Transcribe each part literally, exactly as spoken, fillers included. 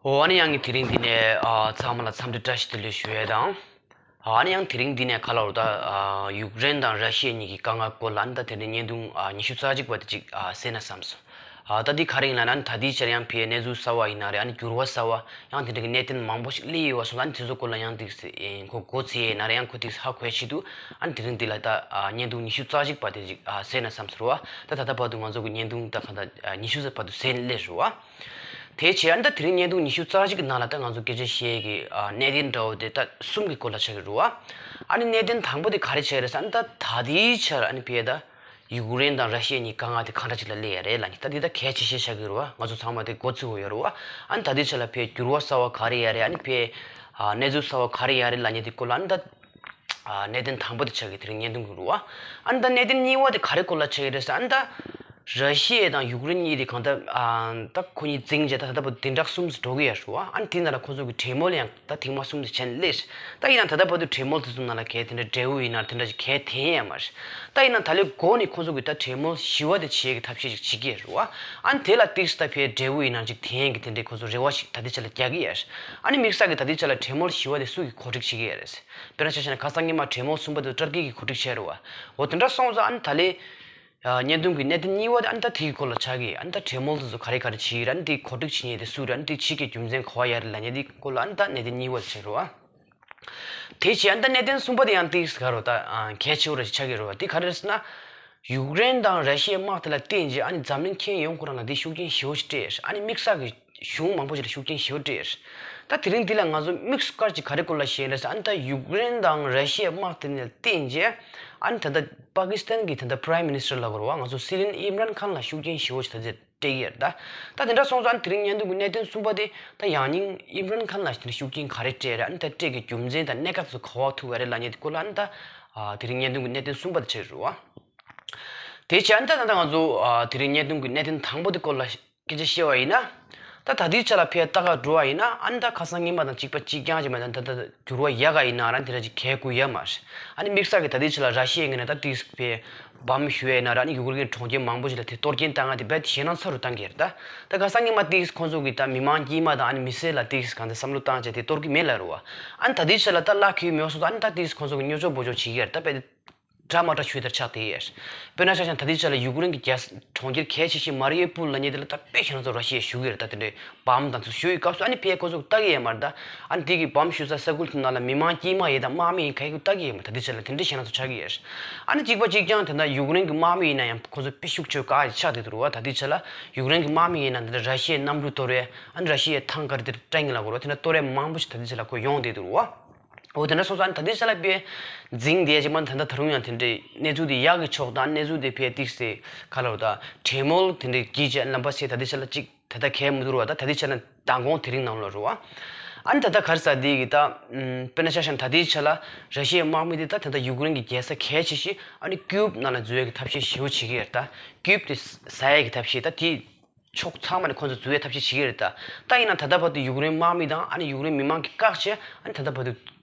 ཨོ། ཨ་ནི་ཡང་དེ་རིང་འདི་ནས་ཨ་ཚང་མ་ལ་འཚམས་འདྲི་བཀྲ་ཤིས་བདེ་ལེགས་ཞུ་ཡས་དང་། ཨ་ནི་ཡང་དེ་རིང་འདི་ནས་ག་ལ་འོ་ད་ཨ་ཡུཀ་རེན་དང་ར་ཤི་ཡ་གཉིས་ཀྱི་དཀའ་ངལ་སྐོར་ལ་ཨ་ནི་ད་དེ་རིང་བརྙན་ཐུང་ཨ་ཉི་ཤུ་རྩ་གཅིག་པ་དེ་ཅིག་ཨ་གསན་ན་བསམས་སོང་། ཨ་ད་འདི་ག་རེ་ཡིན་ལབ་ན་ཨ་ནི་ད་ལྟའི་ཆར་ཡང་ཕའི་གནས་ཚུལ་གསར་བ་ཡིན་ན་རེད། ཨ་ནི་འགྱུར་བ་གསར་བ་ཡང་དེ་འདྲ་གི་གནད་དོན་མང་པོ་ཞིག་སླེབས་ཡོད་པ་སོང་ཙང་ཨ་ནི་དེ་ཚོ་སྐོར་ལ་ཡང་ཏིག་ཙམ་ཨེ་ཁོ་མགོ་ཚོས་ཡས་ན་རེད། ཡང་ཁོ་ཏིག་ཙམ་ཧ་གོ་ཡས་ཆེད་དུ་ཨ་ནི་དེ་རིང་འདི་ལ་ད་ཨ་བརྙན་ཐུང་ཉི་ཤུ་རྩ་གཅིག་པ་དེ་ཅིག་ཨ་གསན་ན་བསམས་སོང་རེད་བ། ད་ད་ལྟ་བར་དུ་ང་ཚོ་གི་བརྙན་ཐུང་ད་ག་ད་ཨ་ཉི་ཤུ་རྩ་བར་དུ་གསན་སླེབས་རེད་བ། དེ་བྱས་ཨ་ནི་ད་དེ་རིང་བརྙན་ཐུང་ཉི་ཤུ་རྩ་གཅིག་གི་ནང་ལ་ད་ང་ཚོ་སྐད་ཆ་བཤད་ཀྱི་ཨ་གནད་དོན་འདྲ་བོ་དེ་ད་གསུམ་གྱི་སྐོར་ལ་ཆགས་ཀྱི་རེད་བ། ཨ་ནི་གནད་དོན་དང་པོ་དེ་ག་རེ་ཆགས་ཀྱི་རེད་ཟེར་ན་ཨ་ནི་ད་ད་ལྟའི་ཆར་ཨ་ནི་ཕའི་ད་ཡུཀ་རེན་དང་ར་ཤི་ཡའི་གཉིས་དཀའ་ངལ་དེ་གང་འདྲ་ཅིག་ལ་སླེབས་ཡ་རེད་ལབ་མཁན་ད་དེ་ད་གལ་ཆེ་ཤོས་ཆགས་ཀྱི་རེད་བ། ང་ཚོ་ཚང་མ་དེ་མགོ་ཚོས་ཡོད་རེད་བ། ཨ་ནི་ད་ལྟའི་ཆར་ལ་ཕའི་འགྱུར་བ་གསར་བ་ག་རེ་ཡོད་རེད། ཨ་ནི་ཕའི་ཨ་གནས་ཚུལ་གསར་བ་ག་རེ་ཡོད་རེད་ལབ་མཁན་དེ་སྐོར་ལ་ཨ་ནི་ད་ཨ་གནད་དོན་དང་པོ་དེ་ཆགས་ཀྱི་དེ་རིང་བརྙན་ཐུང་གི་རུ་བ། ཨ་ནི་ད་གནད་དོན་གཉིས་པ་དེ་ག་རེ་སྐོར་ལ་ཆགས་ཀྱི་རེད་ཟེར་ཨ་ནི་ད་ར་ཤི་ཡ་དང་ཡུཀ་རེན་གཉིས་དེ་གང་ལྟར་ཨ་ད་ཁོ་གཉིས་འཛིང་བྱས་ད་ད་ལྟ་བར་བདུན་ཕྲག་གསུམ་ཙམ་འགྲོ་གི་ཡོད་རེད་བ། ཨ་ནི་དེ་ནང་ལ་ཁོ་ཚོ་གི་གྲོས་མོལ་ཡང་ད་ཐེངས་མ་གསུམ་ཙམ་བྱས་ནས་སླེབས། ད་ཡིན་ན་ད་ལྟ་བར་དུ་གྲོས་མོལ་དེ་ཚོ་ནང་ལ་གལ་དེ་འདྲ་འབྲས་བུ་ཡིན་ན་དེ་འདྲ་ཞིག་གལ་དེ་ཡང་མ་རེད། ད་ཡིན་ན་ད་ལོའི་འགོ་ནས་ཁོ་ཚོ་གི་ད་གྲོས་མོལ་བཞི་པ་དེ་བྱེད་ཀྱི་ཐབས་ཤེས་ཅིག་བྱེད་ཀྱི་ཡོད་རེད་བ། ཨ་ནི་དེ་ལ་ཏིག་ཙམ་ད་ཕའི་འབྲས་བུ་ཡིན་ན་ཅིག་དེ་ཡང་གི་དེ་འདྲའི་ཁོ་ཚོ་རེ་བ་ཞིག་ད་ལྟའི་ཆ་ལ་རྒྱག་གི་ཡོད་རེད། ཨ་ནི་དམིགས་བསལ་གྱི་ད་ལྟའི་ཆ་ལ་གྲོས་མོལ་བཞི་པ་དེ་སུ་གིས་གོ་སྒྲིག་བྱེད་ཀྱི་ཡོད་རེད། དཔེར་ན་ཆ་བཞག་ན་ཁ་སང་ཉི་མ་གྲོས་མོལ་གསུམ་པ་དེ་ཏུར་ཀི་གིས་གོ་སྒྲིག་བྱས་རེད་བ། འོ་དེ་འདྲ་སོང་ཙང་ཨ་ནི་ད་ལོའི་ཨ་བརྙན་ཐུང་གི་གནད་དོན་གཉིས་པ་དེ་ཨ་ནི་ད་དེའི་སྐོར་ལ་ཆགས་ཀྱི། ཨ་ནི་ད་གྲོས་མོལ་དེ་ཚོ་ག་རེ་ག་རེ་བྱེད་ཀྱི་རེད། ཨ་ནི་དེ་གོ་སྒྲིག་བྱེད་མཁན་དེ་སུ་རེད། ཨ་ནི་དེ་བྱེད་ཀྱི་རྒྱུ་མཚན་ག་པར་ཡོད་རེད་ལབ་མཁན་དེའི་སྐོར་ལ་ཨ་ནི་ད་གནད་དོན་གཉིས་པ་དེ་ཆགས་རེད་བ། དེ་བྱས་ཨ་ནི་ད་གནད་དོན་གསུམ་པ་དེ་ཡང་ཏིག་ཙམ་ག་རེ་ད་ཨ་གལ་ཆེ་བོ་རེ་ཆགས་ཀྱི་རེད་བ། དེ་ག་རེ་རེད་ཟེར་ན། ཡུཀ་རེན་དང་ར་ཤི་ཡའི་དམག་དེ་ལ་བརྟེན་རྗེས་ཨ་ནི་འཛམ་གླིང་ཁྱོན་ཡོངས་ཁོ་རང་ལ་འདི་ཤུགས་རྐྱེན་ཞེ་པོ་ཞིག་སྤྲད། ཨ་ནི་དམིགས་བསལ་གྱི་གཞུང་མང་པོ་ཞིག་ལ་ཤུགས་རྐྱེན་ཞེ་པོ་སྤྲད། ད་དེ་རིང་འདི་ལ་ང་ཚོ་དམིགས་སུ་བཀར་གྱི་ག་རེ་སྐོར་ལ་བཤད་ལབ་ཟེར་ཨ་ནི་ད་ཡུཀ་རེན་དང་ར་ཤི་ཡའི་དམག་དེ་ལ་བརྟེན་རྗེས་ཨ་ནི་ད་ལྟ་པ་ཀི་སི་ཐན་གྱི་ད་ལྟ་Prime Minister་ལབ་དགོས་རེད་བ། ང་ཚོ་སྲིད་བློན་ཨིམ་རན་ཁཱན་ལ་ཤུགས་རྐྱེན་ཞེ་པོ་ཞིག་ད་ལྟ་སྤྲད་ཀྱི་ཡོད་རེད། ད་ད་དེ་འདྲ་སོང་ཙང་ཨ་ནི་དེ་རིང་བརྙན་ཐུང་གི་གནད་དོན་གསུམ་པ་དེ་ད་ཡང་སྙིང་ཨིམ་རན་ཁཱན་ལ་དེ་འདྲ་ཤུགས་རྐྱེན་ག་རེ་སྤྲད་རེད། ཨ་ནི་ད་སྤྲད་ཀྱི་རྒྱུ་མཚན་དང་གནད་འགག་དེ་ཚོ་ག་པར་ཐུག་པ་རེད་ལབ་མཁན་དེ་སྐོར་ལ་ཨ་ནི་ད་ཨ་དེ་རིང་བརྙན་ཐུང་གི་གནད་དོན་གསུམ་པ་དེ་ཆགས་ཀྱི་རེད་བ། དེ་བྱས་ཨ་ནི་ད་ད་ལྟ་ང་ཚོ་ཨ་དེ་རིང་བརྙན་ཐུང་གི་གནད་དོན་དང་པོ་དེ་སྐོར་ལ་སྐད་ཆ་བཤད་པ་ཡིན་ན། ད་ད་ལྟའི་ཆ་ལ་ཕར་ལྟ་ག་འགྲོ་བ་ཡིན་ན་ཨ་ནི་ད་ཁ་སང་སྔོན་མ་དང་གཅིག་པ་གཅིག་རྐྱང་ཅིག་མ་གཏོགས་ད་ད་འགྱུར་བ་ཡག་ག་ཡིན་ན་རང་དེ་འདྲ་ཅིག་གས་དགོས་ཡ་མ་རེད། ཨ་ནི་དམིགས་བསལ་གྱི་ད་ལྟའི་ཆ་ལ་ར་ཤི་ཡའི་ངོས་ནས་ད་ཏིག་ཙམ་ཕར་བམ་གཞུ་ཡ་ཡིན་ན་ར་ཨ་ནི་ཡུཀ་རེན་གྱི་གྲོང་ཁྱེར་མང་པོ་ཞིག་ལ་དེ་གཏོར་སྐྱོན་བཏང་ཡ་དེ་རྦད་དེ་ཞེད་སྣང་ཚ་རུ་བཏང་གི་རེད། ད་ད་ཁ་སང་སྔོན་མ་ཏིག་ཙམ་ཁོང་ཚོ་གི་ད་མི་མང་དཀྱུས་མ་དང་ཨ་ནི་མི་སེར་ལ་ཏིག་ཙམ་གང་ལྟར་བསམ་བློ་བཏང་བྱས་དེ་གཏོར་གི་མེད་ལབ་རེད་བ། ཨ་ནི་ད་ལྟའི་ཆ་ལ་ད་གླ་འཁེལ་མེད་པ་སོང་ཙང་ཨ་ནི་ད་ཏིག་ཙམ་ཁོང་ཚོ་གི་སྨྱོ་འཛུགས་སྦོམ་འཇོག་བྱེད་ཀྱི་ཡ་རེད། ད་རྦད་དེ་འདྲ་མ་འདྲ་ཆོས་དར་ཆགས་བསྡད་ཡོད། དཔེར་ན་ཆ་བཞག་ན་ད་ལྟའི་ཆ་ལ་ཡུཀ་རེན་གྱི་རྒྱལ་ས་གྲོང་ཁྱེར་གལ་ཆེ་ཤོས་མ་རི་ཡུ་པོལ་ལབ་མཁན་དེ་ལ་ད་དཔེ་ཞེད་སྣང་ཚ་ར་ཤི་ཡས་ཞུ་གི་རེད། ད་དེ་འདྲའི་བམ་དང་ཚུར་གཞུ་ཡི་སྐབས་སུ་ཨ་ནི་ཕར་ཁོ་ཚོ་ལྟ་གི་ཡོད་མ་རེད། ད་ཨ་ནི་དེ་གི་བམ་གཞུ་ས་ས་ཁུལ་དེ་ནང་ལ་མི་མང་དཀྱུས་མ་ཡིན་དང་དམག་མི་ཡིན་ག་གི་ལྟ་གི་ཡོད་མ་རེད། ད་ལྟའི་ཆ་ལ་དེ་འདྲའི་ཞེད་སྣང་ཚ་ཆགས་ཀྱི་ཡོད། ཨ་ནི་གཅིག་པ་གཅིག་རྐྱང་དེ་འདྲ་ཡུཀ་རེན་གྱི་དམག་མི་ཡིན་ན་ཡང་ཁོ་ཚོ་དཔེ་ཤུགས་ཆེ་བ་དཀའ་ཡ་ཆགས་བསྡད་འདུག་རེད་བ། ད་ལྟའི་ཆ་ལ་ཡུཀ་རེན་གྱི་དམག་མི་ཡིན་ན་འདི་འདྲ་ར་ཤི་ཡའི་གནམ་གྲུ་གཏོར་བས་ཨ་ནི་ར་ཤི་ཡའི་ཐང་ག་རེ་དེ་ཀྲེན་ལབ་དགོས་རེད་བ། དེ་འདྲ་གཏོར་ཡ་མང་པོ་ཞིག་ད་ལྟའི་ཆ་ལ་ཁོ་ཡོང་བསྡད་འདུག་རེད་བ། འོ་དེ་འདྲ་སོང་ཙང་ད་ལྟའི་ཆ་ལ་དཔེ་འཛིང་བསྡད་ཅིག་མ་ད་ལྟ་ད་རུང་ཡང་དེ་འདྲའི་གནས་ཚུལ་དེ་ཡག་གི་ཕྱོགས་དང་གནས་ཚུལ་དེ་ཕར་ཏིག་ཙམ་ག་ལབ་དགོས་ད་གྲོས་མོལ་དེ་འདྲའི་གྱིས་ཅིག་ལམ་པ་སེ་ད་ལྟའི་ཆ་ལ་ཅིག་ད་ལྟ་གས་མི་འདུག་རེད་བ། ད་ད་ལྟའི་ཆ་ལ་མདང་དགོང་དེ་རིང་ནང་ལོགས་རེད་བ། ཨ་ནི་ད་ལྟ་ག་རེ་ཟེར་དེ་གི་ད་དཔེར་ན་ཆ་བཞག་ན་ད་ལྟའི་ཆ་ལ་ར་ཤི་ཡའི་དམག་མི་དེ་ད་ད་ལྟ་ཡུཀ་རེན་གྱི་རྒྱལ་ས་གལ་ཆེ་ཤོས་ཨ་ནི་ཀིའུབ་ནང་ལ་འཛུལ་ཡས་ཀྱི་ཐབས་ཤེས་ཞེ་པོ་བྱེད་ཀྱི་ཡོད་རེད། ད་ཀིའུབ་དེ་ཟ་ཡས་ཀྱི་ཐབས་ཤེས་ད་དེ། ཕྱོགས་ཚང་མ་ནས་ཁོང་ཚོ་འཛུལ་བའི་ཐབས་ཤེས་བྱེད་ཀྱི་རེད་ད། ད་ཡིན་ན་ད་ལྟ་བར་དུ་ཡུཀ་རེན་དམག་མི་དང་ཨ་ནི་ཡུཀ་རེན་མི་མང་གིས་བཀག་བྱས་ཨ་ནི་ད་ལྟ་བར་དུ་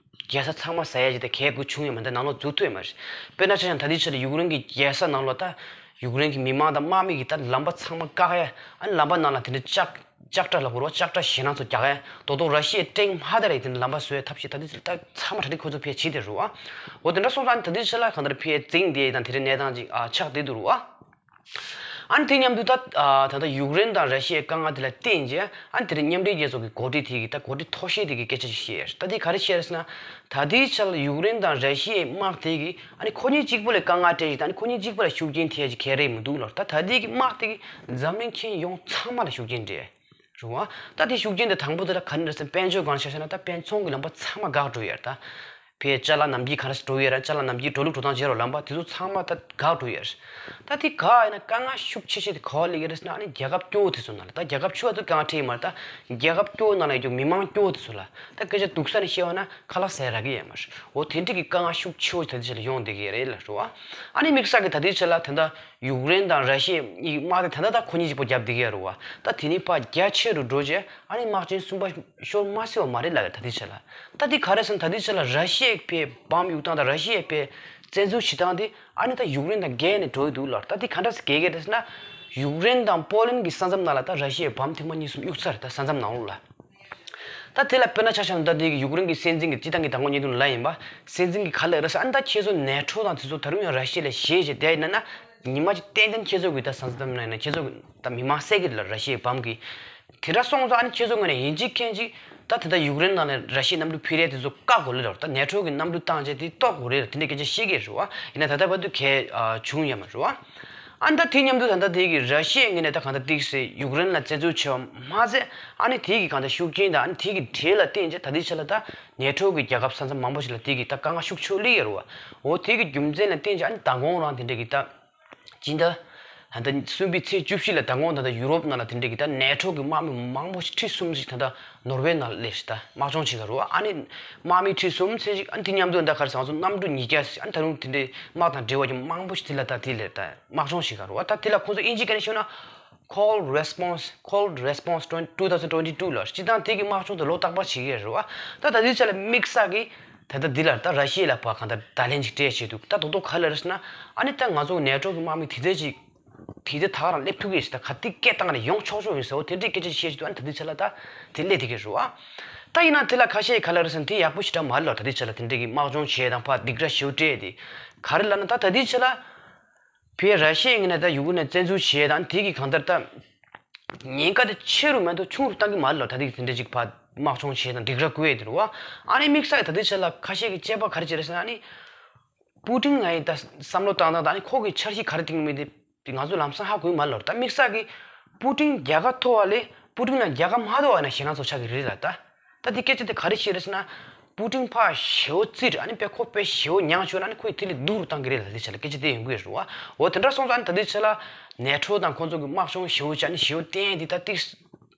རྒྱལ་ས་ཚང་མ་ཟ་ཡ་ཅིག་དང་གས་དགོས་བྱུང་ཡོད་མ་རེད། ད་ནང་ལོགས་འཛུལ་ཐུབ་ཡོད་མ་རེད། དཔེར་ན་ཆ་བཞག་ན་ད་ལྟའི་ཆར་ཡུཀ་རེན་གྱི་རྒྱལ་ས་ནང་ལོགས་ད་ཡུཀ་རེན་གྱི་མི་མང་དང་དམག་མི་གིས་ད་ལམ་པ་ཚང་མ་བཀག་ཡ་ཨ་ནི་ལམ་པ་ནང་ལ་དེ་འདྲའི་ལྕགས་ལྕགས་དྲ་ལབ་དགོས་རེད་བ། ལྕགས་དྲ་ཞེད་སྣང་ཚ་རྒྱག་ཡ་རྡོག་རྡོག་ར་ཤི་ཡའི་ཀྲེན་མ་ད་རེད། དེ་འདྲ་ལམ་པ་བཟོ་ཡ་ཐབས་ཤེས་ད་ལྟའི་ཆར་ད་ཚང་མ་གྲ་སྒྲིག་ཁོ་ཚོ་ཕར་བྱས་བསྡད་རེད་བ། འོ་དེ་འདྲ་སོང་ཙང་ད་ལྟའི་ཆར་ལ་གང་ལྟར་ཕར་འཛིང་བསྡད་ཡ་དང་དེ་འདྲའི་གནས་སྟངས་ཅིག་ཨ་ཆགས་བསྡད་འདུག་རེད་བ། ཨ་ནི་དེ་མཉམ་དུ་ད་ཨ་ད་ལྟ་ཡུཀ་རེན་དང་ར་ཤི་ཡའི་དཀའ་ངལ་དེ་ལ་བརྟེན་རྗེས་ཨ་ནི་དེ་རིང་མཉམ་འབྲེལ་རྒྱལ་ཚོགས་ཀྱི་འགོ་ཁྲིད་དེ་གིས་ད་འགོ་ཁྲིད་མཐོ་ཤོས་དེ་གིས་སྐད་ཆ་ཞིག་བཤད་ཡོད། ད་དེ་ག་རེ་བཤད་ཟེར་ན། ད་ལྟའི་ཆར་ལ་ཡུཀ་རེན་དང་ར་ཤི་ཡའི་དམག་དེ་གིས་ཨ་ནི་ཁོ་གཉིས་གཅིག་པུ་ལ་དཀའ་ངལ་སྤྲད་ཅིག་ད་ཨ་ནི་ཁོ་གཉིས་གཅིག་པུ་ལ་ཤུགས་རྐྱེན་ཐེབས་ཅིག་ག་རེ་མི་འདུག་ལབ། ད་ད་ལྟའི་གི་དམག་དེ་གིས་འཛམ་གླིང་ཁྱོན་ཡོངས་ཚང་མ་ལ་ཤུགས་རྐྱེན་སྤྲད་རེད་བ། ད་དེ་ཤུགས་རྐྱེན་དེ་དང་པོ་དེ་ལ་ག་རེ་རེད་ཟེར་ན་དཔལ་འབྱོར་སྒང་ཆ་བཞག་ན་ད་དཔེ་ཚོང་གི་ལམ་པ་ཚང་མ་འགག་འགྲོ་ཡོད་རེད་ད། ཕར་ཅ་ལག་ནམ་རྒྱུན་ག་འདྲ་ཞིག་འགྲོ་གི་ཡོད་རེད། ཅ་ལག་ནམ་རྒྱུན་འགྲོ་ལུགས་འགྲོ་སྟངས་བརྗེ་རོགས་ལམ་པ་དེ་ཚོ་ཚང་མ་ད་འགག་འགྲོ་ཡོད་རེད། ད་དེ་འགག་ཡིན་ན་དཀའ་ངལ་ཤུགས་ཆེ་ཤོས་དེ་ག་པར་སླེབས་ཀྱི་རེད་ཟེར་ན་ཨ་ནི་རྒྱལ་ཁབ་སྐྱོ་བོ་དེ་ཚོ་ནང་ལ། ད་རྒྱལ་ཁབ་ཆུང་བ་དེ་དཀའ་ངལ་འཕྲད་ཀྱི་མ་རེད། ད་རྒྱལ་ཁབ་སྐྱོ་བོ་ནང་ལ་ཡོད་མི་མང་སྐྱོ་བོ་དེ་ཚོ་ལ་ད་སྐད་ཆ་སྡུག་ས་ནས་བཤད་པ་ན་ཁ་ལག་ཟ་ཡ་རག་གི་ཡོད་མ་རེད། འོ་དེ་འདྲ་གི་དཀའ་ངལ་ཤུགས་ཆེ་བོ་ད་ལྟའི་ཆ་ལ་ཡོང་བསྡད་ཀྱི་ཡོད་རེད་ལབ་རེད་བ། ཨ་ནི་དམིགས་བསལ་གྱི་ད་ལྟའི་ཆ་ལ་ད་ལྟ་ཡུཀ་རེན་དང་ར་ཤི་ཡའི་དམག་དེ་ད་ལྟ་ད་ཁོ་གཉིས་གཅིག་པོ་རྒྱབ་བསྡད་ཀྱི་ཡོད་རེད་བ། ད་དེ་ནས་ཕར་རྒྱ་ཆེ་རུ་འགྲོ་རྗེས་ཨ་ནི་དམག་ཆེན་གསུམ་པ་ཤོར་མ་སྲིད་པ་མ་རེད་ལབ་ཡོད་ད་ལྟའི་ཆ་ལ། ད་དེ་ག་རེ་ཟེར་ན་ད་ལྟའི་ཆ་ལ་ར་ཤི་ཡས་ཕར་བམ་གཡུག་སྟངས་དང་ར་ཤི་ཡས་ཕར་བཙན་འཛུལ་བྱེད་སྟངས་དེ་ཨ་ནི་ད་ཡུཀ་རེན་དང་འགལ་ནས་འགྲོ་ཡི་འདུག་ལབ། ད་དེ་ག་འདྲ་སེ་འགལ་གྱི་རེད་ཟེར་ན། ཡུཀ་རེན་དང་པོ་ལན་གྱི་ས་མཚམས་ནང་ལ་ད་ར་ཤི་ཡས་བམ་ཐེངས་མ་གཉིས་གསུམ་གཡུག་ཚར་རེད་ད་ས་མཚམས་ནང་ལོགས་ལ། ད་དེ་ལ་དཔེར་ན་ཆ་བཞག་ན་ད་དེ་གི་ཡུཀ་རེན་གྱི་སྲིད་འཛིན་གྱི་སྤྱི་བཏང་གི་མདང་དགོང་ཉིན་དུ་ལ་ཡིན་པ། སྲིད་འཛིན་གྱི་ག་ལ་རེད་ཟེར། ཨ་ནི་ད་ཁྱེད་ཚོ་ནེ་ཊོ་དང་དེ་ཚོ་ད་རུང་ཡང་ར་ཤི་ཡ་ལ་ཞེད་བྱས་བསྡད་ཡིན་ན་ན། ཉི་མ་གཅིག་ཏན་ཏན་ཁྱེད་ཚོ་གི་ད་ས་མཚམས་ནང་ནས་ཁྱེད་ཚོ་གི་ད་མི་མང་བསད་ཀྱི་རེད་ལ། ར་ཤི་ཡའི་བམ་གྱིས། དེ་འདྲ་སོང་ཙང་ཨ་ནི་ཁྱེད་ཚོ་ངོས་ནས་ཡིན་གཅིག་མཁན་གཅིག་ད་དེ་ད་ཡུཀ་རེན་ནང་ནས་ར་ཤི་ཡའི་གནམ་གྲུ་འཕུར་ཡས་དེ་ཚོ་བཀག་དགོས་ལེ་ལ། ད་ནེ་ཊོ་གི་གནམ་གྲུ་བཏང་བྱས་དེ་གཏོར་དགོས་ལེ་ལ། དེ་འདྲ་སྐད་ཆ་བཤད་ཀྱི་རེད་བ། ཡིན་ན་ད་ལྟ་བར་དུ་གས་བྱུང་ཡོད་མ་རེད་བ། ཨ་ནི་ད་དེ་མཉམ་དུ་ད་ལྟ་དེ་གི་ར་ཤི་ཡའི་ངོས་ནས་ད་གང་ལྟར་ཏིག་སེ་ཡུཀ་རེན་ལ་བཙན་འཛུལ་བྱས་པ་མ་ཟད། ཨ་ནི་དེ་གི་གང་ལྟར་ཤུགས་རྐྱེན་དང་ཨ་ནི་དེ་གི་གྲས་ལ་བརྟེན་བྱས་ད་ལྟའི་ཆ་ལ་ད་ནེ་ཊོ་གི་རྒྱལ་ཁབ་ས་མཚམས་མང་པོ་ཞིག་ལ་དེ་གི་ད་དཀའ་ངལ་ཤུགས་ཆེ་སླེབས་ཡོད་རེད་བ། འོ་དེ་གི་རྒྱུ་མཚན་ལ་བརྟེན་བྱས་ཨ་ནི་མདང་དགོང་རང་དེ་འདྲ་གི་ད་སྤྱི་ཟླ་ད་ལྟ་གསུམ་པའི་ཚེས་བཅུ་བཞི་ལ་མདང་དགོང་ད་ལྟ་ཡུ་རོབ་ནང་ལ་དེ་འདྲ་གི་ད་ནེ་ཊོ་གི་དམག་མི་མང་པོ་ཞིག་ཁྲི་གསུམ་ཞིག་ད་ལྟ་ནོར་ཝེ་ནང་ལ་སླེབས་ཤག་ད་དམག་སྦྱོང་བྱེད་ག་རེད་བ། ཨ་ནི་དམག་མི་ཁྲི་གསུམ་ཚད་ཅིག་ཨ་ནི་དེ་མཉམ་དུ་ད་ག་རེ་ཟེར། ང་ཚོ་གནམ་གྲུ་ཉིས་བརྒྱ་ཞིག་ཨ་ནི་ད་རུང་དེ་འདྲའི་དམག་དང་འབྲེལ་བ་ཅིག་མང་པོ་ཞིག་དེ་ལ་ད་དེ་ལ་ད་དམག་སྦྱོང་བྱེད་ག་རེད་བ། ད་དེ་ལ་ཁོང་ཚོ་དབྱིན་ཇིའི་སྐད་ནས་ཤོད་ན། Cold Response, Cold Response twenty two thousand twenty two ལ། སྤྱིར་བཏང་དེ་གི་དམག་སྦྱོང་དེ་ལོ་རྟག་པར་བྱེད་ཀྱི་རེད་བ། ད་ད་ལྟའི་ཆ་ལ་དམིགས་བསལ་གྱི་ད་ལྟ་འདི་ལ་ད་ར་ཤི་ཡ་ལ་ཕར་གང་ལྟར་བརྡ་ལན་ཅིག་སྤྲད་བྱས་འདུག་ད་རྡོག་རྡོག་ག་ལ་རེད་ཟེར་ན། ཨ་ནི་ད་ང་ཚོ་ནེ་ཊོ་གི་དམག་མི་དེ་ཚོ་ཅིག་དེ་ཚོ་ད་ག་རང་སླེབས་ཐུབ་ཀྱི་ཡོད་ཟེར། ད་ག་དེ་སྐད་བཏང་ནས་ཡོང་ཆོག་ཆོག་ཡིན་ཟེར། འོ་དེ་འདྲའི་སྐད་ཆ་བཤད་བྱས་འདུག་ཨ་ནི་ད་ལྟའི་ཆ་ལ་ད་དེ་སླེབས་བསྡད་ཀྱི་རེད་བ། ད་ཡིན་ན་དེ་ལ་ཁ་ཤས་ག་ལ་རེད་ཟེར་ན་དེ་ཡག་པོ་ཞེ་དྲག་མ་རེད་ལ། ད་ལྟའི་ཆ་ལ་དེ་འདྲའི་གི་དམག་སྦྱོང་བྱས་དང་ཕར་སྡིགས་ར་ཞེ་པོ་སྤྲད་དེ་ག་རེ་ལབ་ན། ད་ད་ལྟའི་ཆ་ལ་ཕར་ར་ཤི་ཡའི་ངོས་ནས་ད་ཡུ་ཀེ་རེན་ལ་བཙན་འཛུལ་བྱས་དང་དེ་གི་གང་ལྟར་ད་ཉེན་ཁ་དེ་ཆེ་རུ་མ་གཏོགས་ཆུང་རུ་བཏང་གི་མ་རེད་ལ། ད་དེ་གི་དེ་འདྲ་ཅིག་ཕར་དམག་སྦྱོང་བྱས་དང་སྡིགས་ར་བསྐུལ་ཡས་དེ་རེད་བ། ཨ་ནི་དམིགས་བསལ་ད་ལྟའི་ཆ་ལ་ཁ་ཤས་ཀྱི་དཔྱད་པ་ག་རེ་བྱས་རེད་ཟེར་ན། ཨ་ནི་པུ་ཏིན་ང་ཡི་ད་བསམ་བློ་བཏང་སྟངས་དང་ཨ་ནི་ཁོ་གི་འཆར་གཞི་ག་རེ་བཏིང་མིན་དེ་ང་ཚོ་ལམ་སང་ཧ་གོ་གི་མ་རེད་ལ། ད་དམིགས་བསལ་གྱི་པུ་ཏིན་རྒྱལ་ཁ་མཐོ་བ་ལས་པུ་ཏིན་ལ་རྒྱལ་ཁ་མ་མཐོ་བ་ན་ཞེད་སྣང་ཚོར་ཆགས་ཀྱི་རེད་ལ། ད་ད་འདི་སྐད་ཆ་དེ་ག་རེ་བཤད་རེད་ཟེར་ན། པུ་ཏིན་ཕར་ཞེ་པོ་བཙིར། ཨ་ནི་དཔེ་ཁོ་དཔེ་ཞེ་པོ་མྱངས་བྱུང་ན་ཨ་ནི་ཁོ་ཡི་དེ་ལས་སྡུག་རུ་བཏང་གི་རེད་ལ། དེ་ཆ་ལ་སྐད་ཆ་དེ་ཡོང་གི་ཡོད་རེད་བ། འོ་དེ་འདྲ་སོང་ཙང་ཨ་ནི་ད་དེ་ཆ་ལ་ནེ་ཊོ་དང་ཁོང་ཚོ་གི་དམག་སྦྱོང་ཞེ་པོ་བྱས། ཨ་ནི་ཞེ་པོ་བསྟན་དེ་ད་ཏིག་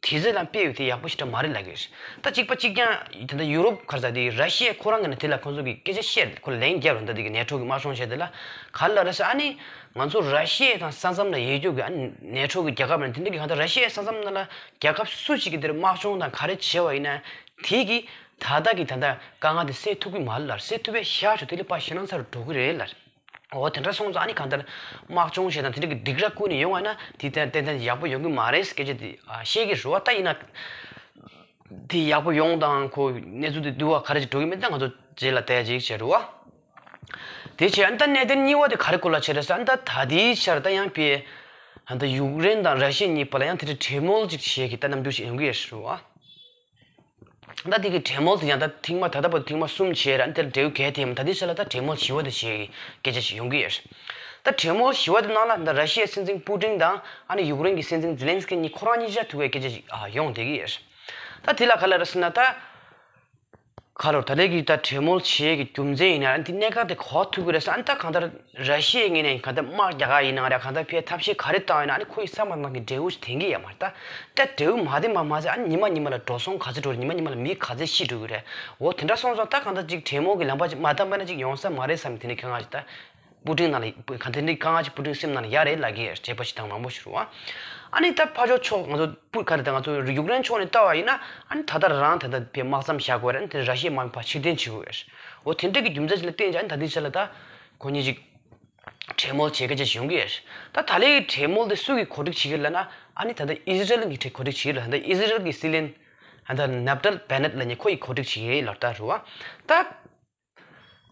དེ་ཚོ་ལ་དཔེ་ཡོད་དེ་ཡག་པོ་ཞེ་དྲག་མ་རེད་ལབ་ཀྱི་རེད། ད་གཅིག་པ་གཅིག་རྐྱང་དེ་ད་ཡུ་རོབ་ག་རེ་ཟེར་དེ་ར་ཤི་ཡ་ཁོ་རང་གི་ནས་དེ་ལ་ཁོང་ཚོ་གི་སྐད་ཆ་བཤད། ཁོ་ལན་བརྒྱབ་རེད། ད་དེ་གི་ནེ་ཊོ་གི་དམག་སྦྱོང་བྱས་དེ་ལ་ག་རེ་ལབ་རེད་ཟེར། ཨ་ནི་ང་ཚོ་ར་ཤི་ཡ་དང་ས་མཚམས་ལ་ཡོད་རྒྱུ་གི་ཨ་ནི་ནེ་ཊོ་གི་རྒྱལ་ཁབ་ནས་དེ་འདྲ་གི་གང་ལྟར་ར་ཤི་ཡའི་ས་མཚམས་ནང་ལ་རྒྱལ་ཁབ་སུ་ཞིག་གི་དེར་དམག་སྦྱོང་དང་ག་རེ་བྱས་པ་ཡིན་ན་དེ་གི་ད་ལྟ་གི་ད་ལྟ་དཀའ་ངལ་དེ་སེལ་ཐུབ་ཀྱི་མ་རེད་ལ། སེལ་ཐུབ་པའི་ཤར་ཕྱོགས་དེ་ལས་ཕར་ཞེད་སྣང་ཚ་རུ་འགྲོ་གི་རེད་ལ། འོ་དེ་འདྲ་སོང་ཙང་ཨ་ནི་གང་ལྟར་དམག་སྦྱོང་བྱས་དང་དེ་འདྲ་གི་སྡིགས་ར་བསྐུལ་ནས་ཡོང་བ་ཡིན་ན་དེ་ཏན་ཏན་ཏན་ཡག་པོ་ཡོང་གི་མ་རེད་སྐད་ཆ་དེ་ཨ་བཤད་ཀྱི་རེད་བ། ད་ཡིན་ན་དེ་ཡག་པོ་ཡོང་དང་ཁོ་གནས་ཚུལ་དེ་བསྡུ་བ་ག་རེ་ཅིག་འགྲོ་གི་མེད་ད་ང་ཚོ་རྗེས་ལ་བལྟས་ཅིག་བྱེད་རེད་བ། དེ་བྱས་ཨ་ནི་ད་གནད་དོན་གཉིས་པ་དེ་ག་རེ་སྐོར་ལ་བྱས་རེད་ཟེར་ན། ད་ད་ལྟའི་ཆར་ད་ཡང་པའི་ཨ་ད་ཡུཀ་རེན་དང་ར་ཤི་ཡ་གཉིས་བར་ལ་ཡང་དེ་འདྲ་གྲོས་མོལ་ཅིག་བྱེད་ཀྱི་ད་རྣམ་འགྱུར་ཞིག་ཡོང་གི་ཡོད་རེད་བ། ད་དེ་གི་གྲོས་མོལ་དེ་ཡང་ད་ཐེངས་མ་ད་ལྟ་བར་དུ་ཐེངས་མ་གསུམ་བྱས་རེད། ཨ་ནི་དེར་འབྲས་བུ་ག་རེ་ཐོན་ཡོད་མེད། ད་ལྟའི་ཆ་ལ་ད་གྲོས་མོལ་བཞི་པ་དེ་བྱེད་ཀྱི་སྐད་ཆ་ཞིག་ཡོང་གི་ཡོད་རེད། ད་གྲོས་མོལ་བཞི་པ་དེ་ནང་ལ་ད་ར་ཤི་ཡའི་སྲིད་འཛིན་པུ་ཏིན་དང་ཨ་ནི་ཡུཀ་རེན་གྱི་སྲིད་འཛིན་ཛེ་ལན་སི་ཀི་གཉིས་ཁོ་རང་གཉིས་ཆ་ཐུག་པའི་སྐད་ཆ་ཞིག་ཨ་ཡོང་བསྡད་ཀྱི་ཡོད་རེད། ད་དེ་ལ་ག་རེ་ལབ་རེད་ཟེར་ན། ད་ག་རེ་ད་ལྟའི་གི་ད་གྲོས་མོལ་བྱེད་ཀྱི་རྒྱུ་མཚན་ཡིན་ན་ཨ་ནི་དེ་གནད་འགག་དེ་ག་པར་ཐུག་གི་རེད་ཟེར། ཨ་ནི་ད་གང་ལྟར་ར་ཤི་ཡའི་ངོས་ནས་གང་ལྟར་དམག་རྒྱག་ག་ཡིན་ན་རེད། གང་ལྟར་ཕར་ཐབས་ཤེས་ག་རེ་བཏང་ཡོད་ན་ཨ་ནི་ཁོ་ཡི་ས་མ་ནང་གི་འབྲས་བུ་ཞིག་ཐོན་གྱི་ཡོད་མ་རེད། ད་ད་འབྲས་བུ་མ་ཐོན་པ་མ་ཟད་ཨ་ནི་ཉི་མ་ཉི་མ་ལ་འགྲོ་སོང་ག་ཚོད་འགྲོ་རེད། ཉི་མ་ཉི་མ་ལ་མི་ག་ཚོད་ཤི་འགྲོ་གི་རེད། འོ་དེ་འདྲ་སོང་ཙང་ད་གང་ལྟར་ཅིག་གྲོས་མོལ་གྱི་ལམ་པ་ཅིག་མ་བཏང་པ་ན་ཅིག་ཡོང་ས་མ་རེད་བསམ། དེ་འདྲའི་དཀའ་ངལ་ཅིག་ད་པུ་ཏིན་ནང་ལ་གང་དེ་འདྲའི་དཀའ་ངལ་ཅིག་པུ་ཏིན་སེམས་ནང་ལ་ཡོད་རེད་ལབ་ཀྱི་ཡོད་རེད། བྱས་པ་ཞིག་དང་མང་པོ་ཞིག་རེད་བ། ཨ་ནི་ད་ཕར་ཕྱོགས་ཕྱོགས་ང་ཚོ་པུ་ག་རེ་ད་ང་ཚོ་ཡུཀ་རེན་ཕྱོགས་ནས་ལྟ་བ་ཡིན་ན་ཨ་ནི་ད་ལྟ་རང་ད་ལྟ་པའི་དམག་མཚམས་བཞག་དགོས་རེད། ཨ་ནི་དེ་ར་ཤི་ཡའི་དམག་མི་ཕར་ཕྱིར་འཐེན་བྱེད་དགོས་རེད། འོ་དེ་འདྲ་གི་རྒྱུ་མཚན་ཞིག་ལ་བརྟེན་ཅིག་ཨ་ནི་ད་ལྟའི་ཆ་ལ་ད་ཁོ་གཉིས་ཅིག་གྲོས་མོལ་བྱེད་སྐད་ཆ་ཞིག་ཡོང་གི་ཡོད་རེད། ད་ད་ལྟའི་གྲོས་མོལ་དེ་སུ་གིས་གོ་སྒྲིག་བྱེད་ཀྱི་ལབ་ན་ཨ་ནི་ད་ལྟ་ཨི་ཟི་རལ་གྱིས་གོ་སྒྲིག་བྱེད་ཀྱི་རེད། ད་ལྟ་ཨི་ཟི་རལ་གྱི་སྲིད་བློན་ད་ལྟ་ནབ་ཏལ་བེ་ནེད་ལབ་མཁན་ཁོ་ཡིས་གོ་སྒྲིག་བྱེད་ཀྱི་ཡོད་ལབ་ད་རེད་བ། ད་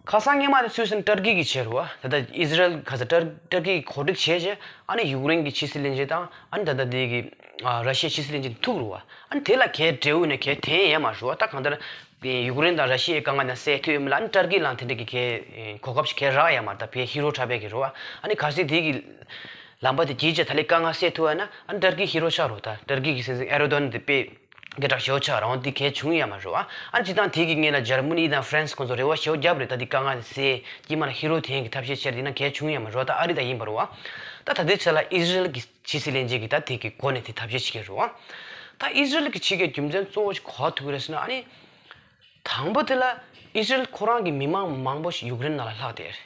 ཁ་སང་སྔོན་མ་དེ་སུད་སི་ཊར་ཀི་གིས་བྱས་རེད་བ། ད་ལྟ་ཨི་ཟི་རལ་ག་ས་ཊར་ཊར་ཀི་གིས་གོ་སྒྲིག་བྱས་རྗེས་ཨ་ནི་ཡུཀ་རེན་གྱི་ཕྱི་སྲིད་བློན་ཆེན་དང་ཨ་ནི་ད་ལྟ་དེ་གི་ཨ་ར་ཤི་ཡའི་ཕྱི་སྲིད་བློན་ཆེན་ཐུག་རེད་བ། ཨ་ནི་དེ་ལ་གའི་འབྲས་བུ་ནས་གའི་དེ་ཡང་མ་རེད་བ། ད་གང་ལྟར་ཡུཀ་རེན་དང་ར་ཤི་ཡའི་དཀའ་ངལ་དང་སེལ་ཐུབ་ཡོད་མེད་ལ་ཨ་ནི་ཊར་ཀི་ལའང་དེ་འདྲ་གི་གའི་གོ་སྐབས་ཤིག་གའི་རག་ཡོད་མ་རེད། ད་བའི་ཧི་རོ་འཁྲབ་པའི་གི་རེད་བ། ཨ་ནི་གལ་སྲིད་དེ་གི་ལམ་པ་དེ་བརྒྱུད་བྱས་ད་ལྟའི་དཀའ་ངལ་སེལ་ཐུབ་ཡོད་ན་ཨ་ནི་ཊར་ཀི་ཧི་རོ་ཆགས་རེད་བ། ད་ཊར་ཀི་གི་སྲིད་འཛིན་ཨེར་ཌོ་གྷན་དེ་དཔེ་སྐད་གྲགས་ཞེ་པོ་ཆགས་རང་དེ་གལ་བྱུང་ཡོད་མ་རེད་བ། ཨ་ནི་སྤྱིར་བཏང་དེ་གི་སྔོན་ལ་འཇར་མ་ནི་དང་ཧྥ་རན་སི་ཁོང་ཚོ་རེ་བ་ཞེ་པོ་བརྒྱབ་རེད། ད་དེ་དཀའ་ངལ་དེ་སེལ་དཀྱིལ་མ་ལ་ཧི་རོ་ཐོན་གྱི་ཐབས་ཤེས་བྱས་རེད། ཡིན་ན་གལ་བྱུང་ཡོད་མ་རེད་བ། ད་ཨ་རི་ད་ཡིན་པ་རེད་བ། ད་ད་ལྟའི་ཆ་ལ་ཨི་ཟི་རལ་གྱི་ཕྱི་སྲིད་བློན་ཆེན་གྱིས་ད་དེ་གི་སྒོ་ནས་དེ་ཐབས་ཤེས་བྱེད་ཀྱི་རེད་བ། ད་ཨི་ཟི་རལ་གྱིས་བྱེད་ཀྱི་རྒྱུ་མཚན་གཙོ་བོ་ཞིག་ག་པར་ཐུག་གི་རེད་ཟེར་ན། ཨ་ནི་དང་པོ་དེ་ལ་ཨི་ཟི་རལ་ཁོ་རང་གི་མི་མང་མང་པོ་ཞིག་ཡུཀ་རེན་ནང་ལ་ལྷག་བསྡད་རེད།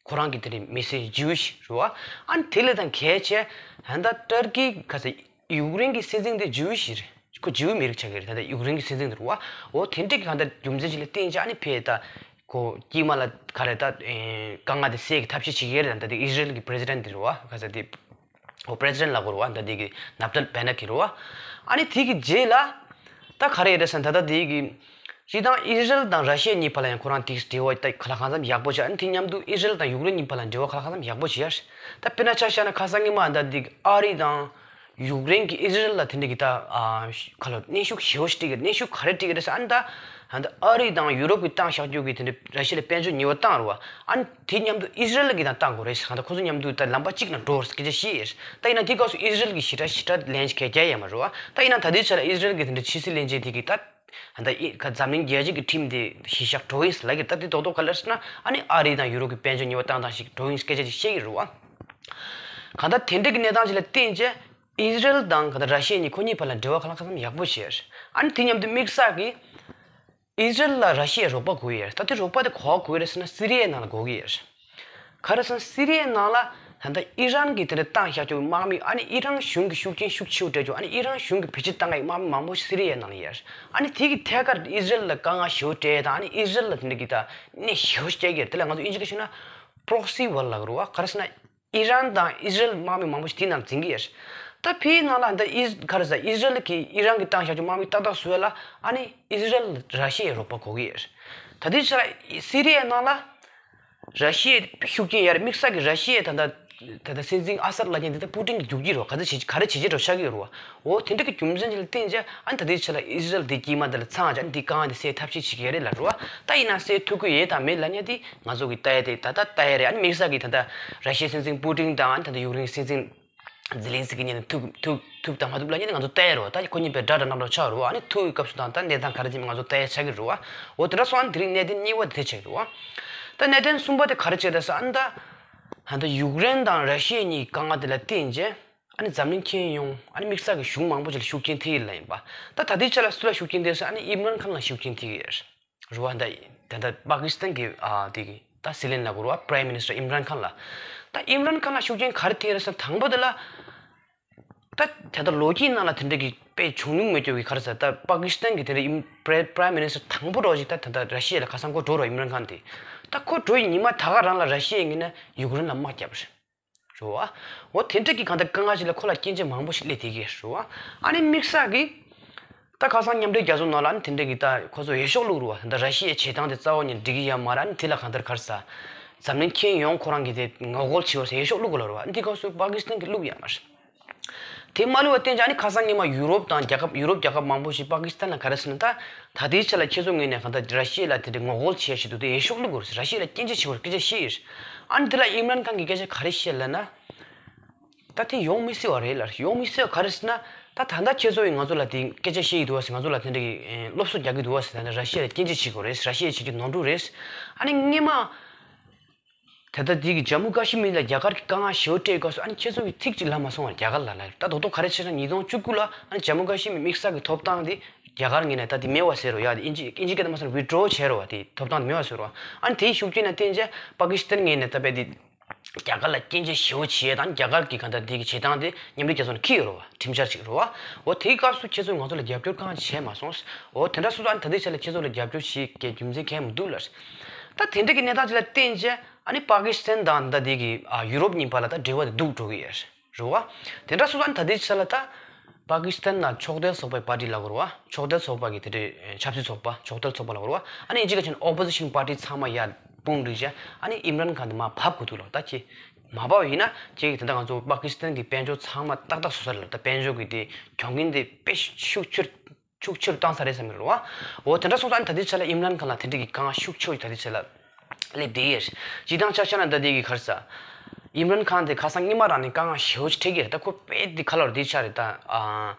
ཁོ་རང་གི་དེ་རིང་མི་སེར་ཇིའུ་ཤི་རེད་བ། ཨ་ནི་དེ་ལས་ད་གལ་ཆེ་ཨ་ནི་ད་ཊར་ཀི་ག་ས་ཡུཀ་རེན་གྱི་སྲིད་འཛིན་དེ་ཇིའུ་ཤི་རེད། ཁོ་ཇིའུ་མི་རིགས་ཆགས་ཀྱི་རེད། ད་ལྟ་ཡུཀ་རེན་གྱི་སྲིད་འཛིན་དེ་རེད་བ། འོ་དེ་འདྲ་གི་གང་ལྟར་རྒྱུ་མཚན་ཞིག་ལ་བརྟེན་བྱས་ཨ་ནི་ཕར་ད་ཁོ་དཀྱིལ་མ་ལ་ག་རེ་ད་དཀའ་ངལ་དེ་སེལ་གྱི་ཐབས་ཤེས་བྱེད་ཀྱི་རེད། ད་ལྟ་ཨི་ཟི་རལ་གྱི་པི་རེ་སི་ཌེན་ཊི་དེ་རེད་བ། ག་ས་དེ་འོ་པི་རེ་སི་ཌེན་ཊི་ལབ་དགོས་རེད་བ། ད་དེ་གི་ནབ་ཏལ་བེ་ནེད་ཀྱི་རེད་བ། ཨ་ནི་དེ་གི་རྗེས་ལ། ད་ག་རེ་རེད་ཟེར་ན་ད་ལྟ་དེ་གི་སྤྱིར་བཏང་ཨི་ཟི་རེལ་དང་ར་ཤི་ཡ་གཉིས་བར་ལ་ཡང་ཁོ་རང་དེ་འབྲེལ་བ་ད་ག་ལ་གང་འཚམ་ཡག་པོ་བྱས། ཨ་ནི་དེ་མཉམ་དུ་ཨི་ཟི་རེལ་དང་ཡུཀ་རེན་གཉིས་བར་ལ་འབྲེལ་བ་ག་ལ་གང་འཚམ་ཡག་པོ་བྱས་ཡ། ད་དཔེར་ན་ཆ་བཞག་ན་ཁ་སང་ཉི་མ་ད་དེ་གི་ཨ་རི་དང་ཡུཀ་རེན་གྱིས་ཨི་ཟི་རེལ་ལ་དེ་འདྲ་གི་ད་ཨ་ག་ལ་གནོན་ཤུགས་ཞེ་པོ་ཞིག་སྤྲད་ཀྱི་རེད། གནོན་ཤུགས་ག་རེ་སྤྲད་ཀྱི་རེད་ཟེར་ཨ་ནི་ད་ད་ཨ་རི་དང་ཡུ་རོབ་ཀྱིས་བཏང་བཞག་རྒྱུ་གི་དེ་འདྲ་ར་ཤི་ཡ་ལ་དཔལ་འབྱོར་ཉེས་པ་བཏང་རེད་བ། ཨ་ནི་དེ་མཉམ་དུ་ཨི་ཟི་རེལ་གྱིས་དང་བཏང་དགོས་རེད་ཟེར། གང་ལྟར་ཁོ་ཚོ་མཉམ་དུ་ད་ལམ་པ་གཅིག་ནང་འགྲོ་དགོས་སྐད་ཆ་བཤད་ཡོད། ད་ཡིན་ན་དེ་སྐབས་སུ་ཨི་ཟི་རེལ་གྱིས་ཞེ་དྲག་ཞེ་དྲག་ལན་ཞིག་གང་ཡང་རྒྱག་ཡོད་མ་རེད་བ། ད་ཡིན་ན་ད་ལྟའི་ཆ་ལ་ཨི་ཟི་རེལ་གྱིས་དེ་འདྲ་ཕྱི་སྲིད་བློན་ཆེན་དེ་གིས་ད་ད་ཨི་ཁ་འཛམ་གླིང་རྒྱལ་སྤྱི་གི་ཁྲིམས་དེ་གཞི་བཞག་འགྲོ་ཡིན་ཟེར་ལབ་ཀྱི་རེད། ད་དེ་རྡོག་རྡོག་ག་ལ་ཟེར་ན་ཨ་ནི་ཨ་རི་དང་ཡུ་རོབ་ཀྱིས་དཔལ་འབྱོར་ཉེས་པ་བཏང་བཏང་ཞིག་འགྲོ་ཡིན་སྐད་ཆ་ཅིག་བཤད་ཀྱི་རེད་བ། གང་ལྟར་དེ་འདྲ་གི་གནས་སྟངས་ཅིག་ལ་བརྟེན་བྱས་ཨི་ཟི་རེལ་དང་གང་ལྟར་ར་ཤི་ཡ་གཉིས་ཁོ་གཉིས་བར་ལ་འབྲེལ་བ་གང་ལ་གང་འཚམ་ཡག་པོ་བྱས། ཨ་ནི་དེ་མཉམ་དུ་དམིགས་བསལ་གྱིས་ཨི་ཟི་རེལ་ལ་ར་ཤི་ཡའི་རོགས་པ་དགོས་ཡོད། ད་དེ་རོགས་པ་དེ་ག་པར་དགོས་ཡོད་རེད་ཟེར་ན་སི་རི་ཡའི་ནང་ལ་དགོས་ཀྱི་ཡོད། ག་རེ་ཟེར་ན་སི་རི་ཡའི་ནང་ལ་ད་ལྟ་ཨི་རན་གྱིས་དེ་འདྲ་བཏང་བཞག་རྒྱུ་དམག་མི་ཨ་ནི་ཨི་རན་གཞུང་གི་ཤུགས་རྐྱེན་ཤུགས་ཆེ་རུ་སྤྲད་རྒྱུ་ཨ་ནི་ཨི་རན་གཞུང་གིས་བེད་སྤྱོད་བཏང་བའི་དམག་མི་མང་པོ་ཞིག་སི་རི་ཡའི་ནང་ལ་ཡོད། ཨ་ནི་དེ་གི་ཐད་ཀར་ཨི་ཟི་རེལ་ལ་དཀའ་ངལ་ཞེ་པོ་སྤྲད་དང་ཨ་ནི་ཨི་ཟི་རེལ་ལ་དེ་འདྲ་གི་ད་གནོན་ཤུགས་ཞེ་པོ་སྤྲད་ཀྱི་རེད། དེ་ལ་ང་ཚོ་དབྱིན་ཇི་སྐད་ཞུས་ན་པྲོག་སི་ཝར་ལབ་ཀྱི་རེད་བ། ག་རེ་ཟེར་ན། ཨི་རན་དང་ཨི་ཟི་རེལ་དམག་མི་མང་པོ་ཞིག་དེའི་ནང་འཛིང་གི་ཡོད། ད་ཕིའི་ནང་ལ་ད་ཨི་ག་རེ་ཟེར་ཨི་ཟི་རེལ་གྱིས་ཨི་རན་གྱིས་བཏང་བཞག་རྒྱུ་དམག་མི་ཏག་ཏག་བཟོ་ཡ་ལ་ཨ་ནི་ཨི་ཟི་རེལ་ར་ཤི་ཡའི་རོགས་པ་དགོས་ཀྱི་ཡོད། ད་དེའི་ཆ་ལ་སི་རི་ཡའི་ནང་ལ་ར་ཤི་ཡའི་ཤུགས་རྐྱེན་ཡར་དམིགས་བསལ་གྱི་ར་ཤི་ཡའི་ད་ལྟ་ད་ལྟ་སྲིད་འཛིན་ཨ་སད་ལབ་མཁན་དེ་ད་པུ་ཏིན་གྱིས་རྒྱུག་གི་རེད་བ། ག་ཚོད་བྱེད་ག་རེ་བྱེད་བྱེད་འགྲོ་ཆགས་ཀྱི་ཡོད་རེད་བ། འོ་དེ་འདྲ་གི་རྒྱུ་མཚན་ཅིག་ལ་བརྟེན་བྱས་ཨ་ནི་ད་ལྟའི་ཆ་ལ་ཨི་ཟི་རེལ་དེ་དཀྱིལ་མ་དེ་ལ་ཚང་བྱས་ཨ་ནི་དེ་དཀའ་ངལ་དེ་སེལ་ཐབས་ཤེས་བྱེད་ཀྱི་ཡོད་རེད་ལབ་རེད་བ། ད་ཡིན་ན་སེལ་ཐུབ་ཀྱི་ཡོད་དང་མེད་ལབ་མཁན་དེ། ང་ཚོ་གི་ལྟ་ཡ་དེ་ད་ལྟ་ལྟ་ཡ་རེད། ཨ་ནི་དམིགས་བསལ་གྱི་ད་ལྟ་ར་ཤི་ཡའི་སྲིད་འཛིན་པུ་ཏིན་དང་ཨ་ནི་ད་ལྟ་ཡུཀ་རེན་སྲིད་འཛིན་ཛི་ལིན་སི་ཀི་གཉིས་ནས་ཐུག་ཐུག་ཐུག་དང་མ་ཐུག་ལབ་མཁན་དེ་ང་ཚོ་ལྟ་ཡ་རེད་བ། ད་ཁོ་གཉིས་དཔེ་དགྲ་དགྲ་འདྲ་འདྲ་ཆགས་རེད་བ། ཨ་ནི་ཐུག་གི་སྐབས་སུ་དང་ད་གནས་སྟངས་ག་རེ་ཅིག་ང་ཚོ་ལྟ་ཡ་ཆགས་ཀྱི་རེད་བ། འོ་དེ་འདྲ་སོང་ཨ་ནི་དེ་རིང་གནད་དོན་གཉིས་པ་དེ་ཆགས་ཀྱི་རེད་བ། ད་གནད་དོན་གསུམ་པ་དེ་ག་རེ་བྱས་ད་ཟེར་ཨ་ནི་ད་ད་ལྟ་ཡུཀ་རེན་དང་ར་ཤི་ཡ་གཉིས་དཀའ་ངལ་དེ་ལ་བརྟེན་བྱས་ཨ་ནི་འཛམ་གླིང་ཁྱོན་ཡོངས་ཨ་ནི་དམིགས་བསལ་གྱི་གཞུང་མང་པོ་ཅིག་ལ་ཤུགས་རྐྱེན་ཐེབས་ཡོད་ལབ་ཡིན་པ། ད་ད་ལྟའི་ཆ་ལ་སུ་ལ་ཤུགས་རྐྱེན་ཐེབས་ཟེར་ཨ་ནི་ཨིམ་རན་ཁཱན་ལ་ཤུགས་རྐྱེན་ཐེབས་ཡོད་རེད་བ། ད་ད་ལྟ་པ་ཀི་སི་ཐན་གྱི་ཨ་དེ་གི་ད་སྲིད་བློན་ལབ་དགོས་རེད་བ། Prime Minister ཨིམ་རན་ཁཱན་ལ། ད་ཨིམ་རན་ཁཱན་ལ་ཤུགས་རྐྱེན་ག་རེ་ཐེབས་རེད་ཟེར་དང་པོ་དེ་ལ་ད་ད་ལྟ་ལོ་རྒྱུས་ནང་ལ་དེ་འདྲ་གི་དཔེ་བྱུང་མྱོང་མེད་རྒྱུ་གི་ག་རེ་ཟེར། ད་པ་ཀི་སི་ཐན་གྱི་དེ་འདྲ་ཨིམ་Prime Minister དང་པོ་རོ་ཞིག་ད་ད་ད་ར་ཤི་ཡ་ལ་ཁ་སང་ཁོ་འགྲོ་རོ་ཨིམ་རན་ཁཱན་དེ། ད་ཁོ་འགྲོ་ཡི་ཉི་མ་ད་ག་རང་ལ་ར་ཤི་ཡ་ངོས་ནས་ཡུཀ་རེན་ལ་དམག་བརྒྱབ་རེད། རེད་བ། འོ་དེ་འདྲ་གི་གང་ལྟར་དཀའ་ངལ་ཞིག་ལ་ཁོ་ལ་སྐྱོན་ཆ་མང་པོ་ཞིག་སླེབས་བསྡད་ཀྱི་རེད་བ། ཨ་ནི་དམིགས་བསལ་གྱི་ད་ཁ་སང་མཉམ་འབྲེལ་རྒྱལ་ཚོགས་ནང་ལ་ཨ་ནི་དེ་འདྲ་གི་ད་ཁོ་ཚོ་འོས་ཤོག་བླུགས་རེད་བ། ད་ར་ཤི་ཡའི་བྱེད་སྟངས་དེ་རྩ་བ་ནས་འགྲིག་གི་ཡོད་མ་རེད། ཨ་ནི་དེ་ལ་གང་ལྟར་ག་རེ་ཟེར། འཛམ་གླིང་ཁྱོན་ཡོངས་ཁོ་རང་གི་དེ་ངོ་རྒོལ་བྱེད་འོས་ཟེར་འོས་ཤོག་བླུགས་དགོས་ལབ་རེད་བ། ཨ་ནི་དེ་སྐབས་སུ་པ་ཀི་སི་ཐན་གྱིས་བླུགས་ཡོད་མ་རེད། དེ་མ་བླུགས་པ་བརྟེན་བྱས་ཨ་ནི་ཁ་སང་སྔོན་མ་ཡུ་རོབ་དང་རྒྱལ་ཁབ་ཡུ་རོབ་རྒྱལ་ཁབ་མང་པོ་ཞིག་པ་ཀི་སི་ཐན་ལ་ག་རེ་ཟེར་ན། ད་ད་ལྟའི་ཆ་ལ་ཁྱེད་ཚོ་ངོས་ནས་གང་ལྟར་ར་ཤི་ཡ་ལ་དེ་འདྲ་ངོ་རྒོལ་བྱེད་ཡ་ཞིག་འདུག་དེ་འོས་ཤོག་བླུགས་དགོས་རེད། ར་ཤི་ཡ་ལ་སྐྱོན་ཆ་བྱེད་དགོས་རེད་སྐད་ཆ་བཤད་ཡོད། ཨ་ནི་དེ་ལ་ཨིམ་རན་ཁཱན་གྱིས་སྐད་ཆ་ག་རེ་བཤད་ལབ་ན། ད་དེ་ཡོང་མི་སྲིད་པ་རེད་ལབ། ཡོང་མི་སྲིད་པ་ག་རེ་ཟེར་ན། ད་ད་ལྟ་ཁྱེད་ཚོ་ཡིས་ང་ཚོ་ལ་དེ་སྐད་ཆ་བཤད་ཡི་འདུག་བ་ཟེར། ང་ཚོ་ལ་དེ་འདྲའི་སློབ་གསོ་རྒྱག་གི་འདུག་བ་ཟེར། ད་ལྟ་ར་ཤི་ཡ་ལ་སྐྱོན་བརྗོད་བྱེད་དགོས་རེད། ར་ཤི་ཡས་བྱེད་རྒྱུ་ནོར་འཁྲུལ་རེད། ཨ་ནི་སྔོན་མ་ད་ལྟ་དེ་གི་ཇམ་མུ་ཀ་ཤི་མིར་ལ་རྒྱ་གར་གྱིས་དཀའ་ངལ་ཞེ་པོ་སྤྲད་སྐབས་སུ་ཨ་ནི་ཁྱེད་ཚོ་གིས་ཐིག་གཅིག་ལབ་མ་སོང་བར་རྒྱ་གར་ལ་ལབ། ད་རྡོག་རྡོག་ག་རེ་བྱས་ན་ཉིས་སྟོང་བཅུ་དགུ་ལ་ཨ་ནི་ཇམ་མུ་ཀ་ཤི་མིར་དམིགས་བསལ་གྱི་ཐོབ་ཐང་དེ་རྒྱ་གར་ངོས་ནས་ད་དེ་མེད་པ་ཟེར་རོ་ཡ། དེ་ཨིན་ཇི་ཨིན་ཇི་སྐད་དུ་མ་སོང་ན་ཝི་ཌི་རོ་བྱས་རོ་བ། དེ་ཐོབ་ཐང་དེ་མེད་པ་ཟེར་རོ་བ། ཨ་ནི་དེའི་ཤུགས་རྐྱེན་ལ་བརྟེན་བྱས་པ་ཀི་སི་ཐན་ངོས་ནས་ད་དཔེ་དེ། རྒྱ་གར་ལ་སྐྱོན་བརྗོད་ཞེ་པོ་བྱས་དང་རྒྱ་གར་གྱི་གང་ལྟར་དེ་གི་བྱེད་སྟངས་དེ་མཉམ་འབྲེལ་རྒྱལ་ཚོགས་ནས་འཁྱེར་ཡོད་རེད་བ། ཁྲིམས་འཆར་ཅིག་རེད་བ། འོ་དེའི་སྐབས་སུ་ཁྱེད་ཚོས་ང་ཚོ་ལ་རྒྱབ་སྐྱོར་གང་ཡང་བྱས་མ་སོང་། འོ་དེ་འདྲ་སོང་ཙང་ཨ་ནི་ད་ལྟའི་ཆ་ལ་ཁྱེད་ཚོ་ལ་རྒྱབ་སྐྱོར་བྱེད་ཀྱི་རྒྱུ་མཚན་གང་ཡང་མི་འདུག་ལབ། ད་དེ་འདྲ་གི་གནས་སྟངས་ཅིག་ལ་བརྟེན་བྱས་ཨ་ནི་པ་ཀི་སི་ཐན་དང་ད་དེ་གི་ཨ་ཡུ་རོབ་གཉིས་བར་ལ་ད་འབྲེལ་བ་དེ་སྡུག་འགྲོ་གི་ཡོད་རེད་བ། དེ་འདྲ་སོང་ཙང་ཨ་ནི་ད་ལྟའི་ཆ་ལ་ད། པ་ཀི་སི་ཐན་ནང་ཕྱོགས་གཏོགས་ཚོགས་པའི་པར་ཏི་ལབ་དགོས་རེད་བ། ཕྱོགས་གཏོགས་ཚོགས་པ་གི་དེ་འདྲའི་ཆབ་སྲིད་ཚོགས་པ་ཕྱོགས་གཏོགས་ཚོགས་པ་ལབ་དགོས་རེད་བ། ཨ་ནི་ཨིན་ཇི་སྐད་ཆ་ནས་ཨོ་པོ་ཟི་ཤན་པར་ཏི་ཚང་མ་ཡར་དཔུང་སྒྲིག་བྱས་ཨ་ནི་ཨིམ་རན་ཁཱན་དེ་མར་བབས་དགོས་འདུག་ལབ། ད་ཁྱེད་མ་བབས་ཡིན་ན་ཁྱེད་ཀྱིས་ད་ལྟ་ང་ཚོ་པ་ཀི་སི་ཐན་གྱི་དཔལ་འབྱོར་ཚང་མ་ཏག་ཏག་བཟོ་ས་རེད་ལབ། ད་དཔལ་འབྱོར་གྱི་དེ་གྱོང་གུན་དེ་དཔེ་ཤུགས་ཆེར་ཤུགས་ཆེ་རུ་བཏང་ས་རེད་བསམ་གྱི་རེད་བ། འོ་དེ་འདྲ་སོང་ཙང་ཨ་ནི་ད་ལྟའི་ཆ་ལ་ཨིམ་རན་ཁཱན་ལ་དེ་འདྲ་གི་དཀའ་ངལ་ཤུགས་ཆེ་བོ་ཞིག་ད་ལྟའི་ཆ་ལ་སླེབས་བསྡད་ཡོད། སྤྱིར་བཏང་ཆ་བཞག་ན་ད་ལྟའི་གི་ག་རེ་ཟེར། ཨིམ་རན་ཁཱན་དེ་ཁ་སང་སྔོན་མ་རང་ནས་དཀའ་ངལ་ཞེ་པོ་ཞིག་འཕྲད་ཀྱི་རེད། ད་ཁོ་དཔེ་དེ་ཁ་ལོ་རེ་དེ་ཆགས་རེད་ད། ཨ་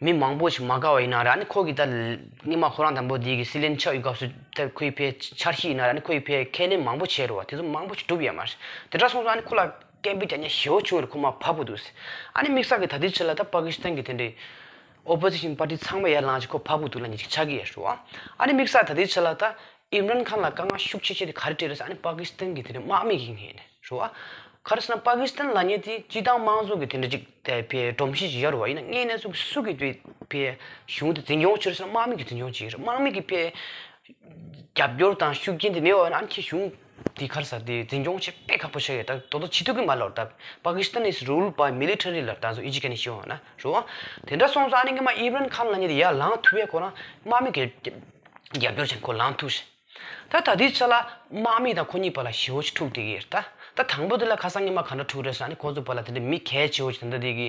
མི་མང་པོ་ཞིག་མ་དགའ་བ་ཡིན་ན་རེད། ཨ་ནི་ཁོ་གི་ད་སྔོན་མ་ཁོ་རང་དང་པོ་དེ་གི་སྲིད་བློན་ཆགས་ཡོད་སྐབས་སུ་ད་ཁོའི་ཕའི་འཆར་གཞི་ཡིན་ན་རེད། ཨ་ནི་ཁོའི་ཕའི་ཁས་ལེན་མང་པོ་བྱས་རེད་བ། དེ་ཚོ་མང་པོ་ཞིག་འགྲུབ་ཡོད་མ་རེད། དེ་འདྲ་སོང་ཙང་ཨ་ནི་ཁོ་ལ་སྐད་འབོད་རྒྱག་མཁན་ཞེ་པོ་བྱུང་རེད། ཁོ་མར་བབས་དགོས་འདུག་ཟེར། ཨ་ནི་དམིགས་བསལ་གྱི་ད་ལྟའི་ཆ་ལ་ད་པ་ཀི་སི་ཐན་གྱི་དེ་འདྲའི་ཨོ་པོ་ཟི་ཤན་པར་ཏི་ཚང་མ་ཡར་ལངས་བྱས་ཁོ་བབས་དགོས་འདུག་ལབ་མཁན་ཅིག་ཆགས་ཀྱི་ཡོད་རེད་བ། ཨ་ནི་དམིགས་བསལ་ད་ལྟའི་ཆ་ལ་ད་ཨིམ་རན་ཁཱན་ལ་དཀའ་ངལ་ཤུགས་ཆེ་ཤོས་དེ་ག་རེ་འཕྲད་རེད་ཟེར། ཨ་ནི་པ་ཀི་སི་ཐན་གྱི་དེ་འདྲའི་དམག་མི་གི་ངོས་ནས་རེད་བ། ག་རེ་ཟེར་ན་པ་ཀི་སི་ཐན་ལབ་མཁན་དེ་སྤྱིར་བཏང་དམངས་གཙོ་གི་དེ་འདྲ་ཅིག་དེ་ཕའི་སྒྲོམ་གཞི་ཅིག་ཡོད་རེད་བ། ཡིན་ན་དངོས་གནས་སུ་སུ་གིས་དེ་ཕའི་གཞུང་དེ་འཛིན་སྐྱོང་བྱེད་རེད་ཟེར་ན་དམག་མི་གིས་འཛིན་སྐྱོང་བྱེད་ཀྱི་རེད། དམག་མི་གི་ཕའི་རྒྱབ་སྐྱོར་དང་ཤུགས་རྐྱེན་དེ་མེད་པ་ཡིན་ན་ཨ་ནི་ཁྱེད་གཞུང་ དེ་ག་རེ་ཟེར་དེ་འཛིན་སྐྱོང་བྱེད་དཔེ་ཁག་པོ་ཆགས་ཡོད། ད་དོ་དོ་བྱེད་ཐུབ་ཀྱི་མ་རེད་ད། Pakistan is ruled by military ལབ་ད་ཚོ་ཨི་ཇི་ག་ནས་ཤེས་འོང་ན་རོ། དེ་འདྲ་སོང་ཙང་ཨ་ནི་སྔོན་མ་ཨིམ་རན་ཁཱན་ལབ་མཁན་དེ་ཡར་ལངས་ཐུབ་ཡས་ཁོ་རང་དམག་མི་གི་རྒྱབ་སྐྱོར་བྱས་ཁོ་ལངས་ཐུབ་ཤག་ད་ད་ལྟའི་ཆ་ལ་དམག་མི་དང་ཁོ་གཉིས་བར་ལ་ཞི་བོ་ཞིག་འཁྲུག་བསྡད་ཀྱི་ཡོད་རེད་ད། ད་དང་པོ་དེ་ལ་ཁ་སང་ཉི་མ་ག་འདྲ་འཁྲུག་རེད་ཟེར་ན་ནི་ཁོ་ཚོ་བར་ལ་དེ་འདྲ་མི་གལ་ཆེ་བོ་ཞིག་ད་ལྟ་དེ་གི་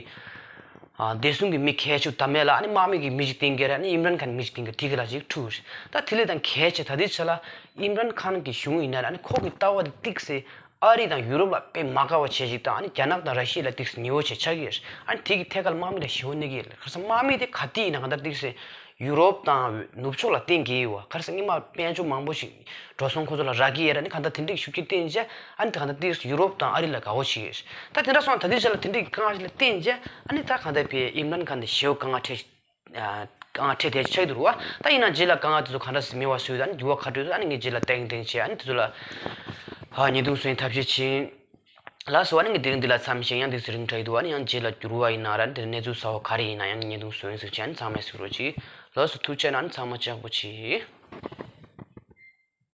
ཨ་བདེ་སྲུང་གི་མི་གལ་ཆེ་བོ་ད་མེད་ལ་ཨ་ནི་དམག་མི་གི་མི་ཞིག་བསྟེན་གྱི་རེད། ཨ་ནི་ཨིམ་རན་ཁཱན་མི་ཞིག་བསྟེན་གྱི་དེ་གི་ལ་ཅིག་འཁྲུག་རེད། ད་དེ་ལས་དང་གལ་ཆེ་ད་ལྟའི་ཆ་ལ་ཨིམ་རན་ཁཱན་གི་གཞུང་ཡིན་ན་ར་ཨ་ནི་ཁོ་གི་ལྟ་བ་དེ་ཏིག་སེ་ཨ་རི་དང་ཡུ་རོབ་ལ་དཔེ་མ་དགའ་བ་བྱས་ཅིག་དང་ཨ་ནི་རྒྱ་ནག་དང་ར་ཤི་ཡ་ལ་ཏིག་སེ་ཉེ་བོ་བྱས་ཆགས་ཀྱི་རེད། ཨ་ནི་དེ་གི་ཐད་ཀར་དམག་མི་ལ་ཞི་བོ་གནས་ཀྱི་ཡོད་རེད། ཁ་སང་དམག་མི་དེ་ག་དུས་ཡིན་ན་གང་ལྟར་ཏིག་སེ་ཡུ་རོབ་དང་ནུབ་ཕྱོགས་ལ་བརྟེན་གྱི་ཡོད་བ། ག་རེ་ཟེར་སྔོན་མ་དཔལ་འབྱོར་མང་པོ་ཞིག་འགྲོ་སོང་ཁོ་ཚོ་ལ་རག་གི་ཡོད་རེད། ཨ་ནི་གང་ལྟར་དེ་འདྲའི་ཤུགས་རྐྱེན་བརྟེན་བྱས་ཨ་ནི་གང་ལྟར་ཏིག་ཡུ་རོབ་དང་ཨ་རི་ལ་དགའ་བོ་བྱེད་ཀྱི་ཡོད་རེད། ད་དེ་འདྲ་སོང་ད་ལྟའི་ཆ་ལ་དེ་འདྲའི་དཀའ་ངལ་ཞིག་ལ་བརྟེན་བྱས་ཨ་ནི་ད་གང་ལྟར་བའི་ཨིམ་རན་ཁཱན་དེ་ཞེ་པོ་དཀའ་ངལ་འཕྲད་ཨ་དཀའ་ངལ་འཕྲད་བསྡད་ཆགས་ཀྱི་འདུག་རེད་བ། ད་ཡིན་ན་རྗེས་ལ་དཀའ་ངལ་དེ་ཚོ་གང་འདྲ་སེ་མེད་པ་བཟོས་ད་ཨ་ནི་འགྱུར་བ་ག་འདྲ་ཡོད་ད་ཨ་ནི་ངས་རྗེས་ལ་ཏན་ཏན་བྱས་ཨ་ནི་དེ་ཚོ་ལ་ཧ་བརྙན་ཐུང་བཟོ་ཡིན་ཐབས་ཤེས་བྱེད། ལགས་སོ། ཨ་ནི་ངས་དེ་རིང་འདི་ལ་མཚམས་བཞག་ཡང་འདི་ཚོ་རིང་དྲགས་ཡོད་འདུག་ཨ་ནི་ཡང་རྗེས་ལ་འགྱུར་བ་ཡིན་ན་ར་འདིར་གནས་ཚུལ་གསར་པ་ག་རེ་ཡིན་ན་ཡང་བརྙན་ཐུང་བཟོ་ཡིན་ཟེར་བྱས་ཨ་ནི་ཚང་མས་གཟིགས་རོགས་གྱིས། ལགས་སོ། ཐུགས་རྗེ་གནང་། ཨ་ནི་ཚང་མ་ལྕགས་པོ་བྱེད།